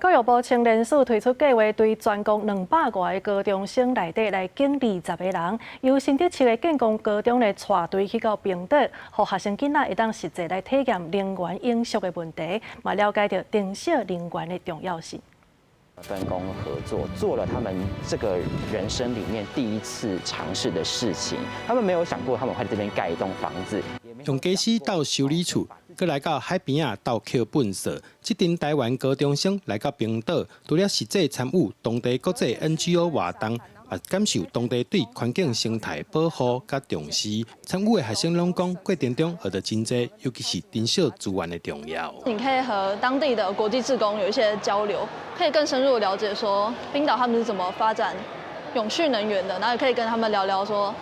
教育部青年署推出計劃，對全國200外個高中生內底來揀20個人，由新竹市的建功高中來帶隊去到冰島，予學生囡仔會當實際來體驗能源永續的問題，嘛了解著珍惜能源的重要性。分工合作，做了他們這個人生裡面第一次嘗試的事情。他們沒有想過他們會在這邊蓋一棟房子。用家私鬥修理厝，閣來到海邊仔鬥抾糞掃。這陣台灣高中生來到冰島，除了實際參與當地國際 NGO 活動，也感受當地對環境生態保護佮重視。參與的學生攏講，過程中學著真濟，尤其是珍惜資源的重要。你可以和當地的國際志工有一些交流，可以更深入了解說冰島他們是怎麼發展永續能源的，然後也可以跟他們聊聊說，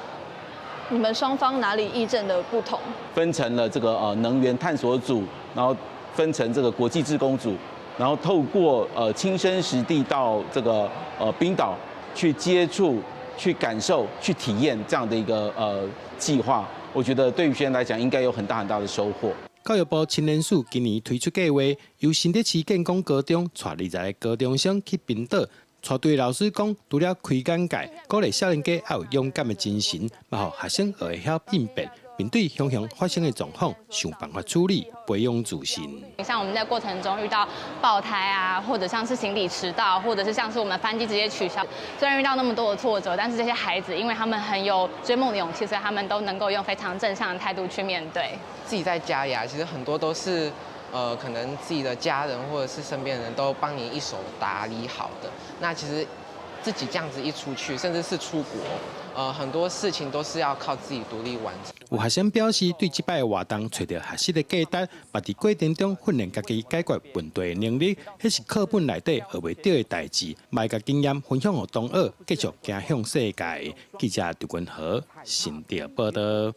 你們雙方哪裡意見的不同。分成了這個能源探索組，然後分成這個國際志工組，然後透過親身實地到這個冰島去接觸、去感受、去體驗這樣的一個計劃，我覺得對於學生來講應該有很大很大的收穫。教育部青年署今年推出計劃，由新竹市建功高中帶20個高中生去冰島。帶隊老師講，除了開眼界，鼓勵少年家愛有勇敢的精神，嘛予學生學會曉應變，面對常常發生的狀況，想辦法處理，培養自信。像我們在過程中遇到爆胎啊，或者像是行李遲到，或者是像是我們班機直接取消，雖然遇到那麼多的挫折，但是這些孩子因為他們很有追夢的勇氣，所以他們都能夠用非常正向的態度去面對。自己在家裡啊，其實很多都是可能自己的家人或者是身邊的人都幫你一手打理好的。那其實自己這樣子一出去，甚至是出國，很多事情都是要靠自己獨立完成。有學生表示，對這擺活動揣著學習的價值，嘛佇過程中訓練家己解決問題的能力，彼是課本內底學袂著的代誌，嘛會共經驗分享予同學，繼續走向世界。記者劉君和新竹報導。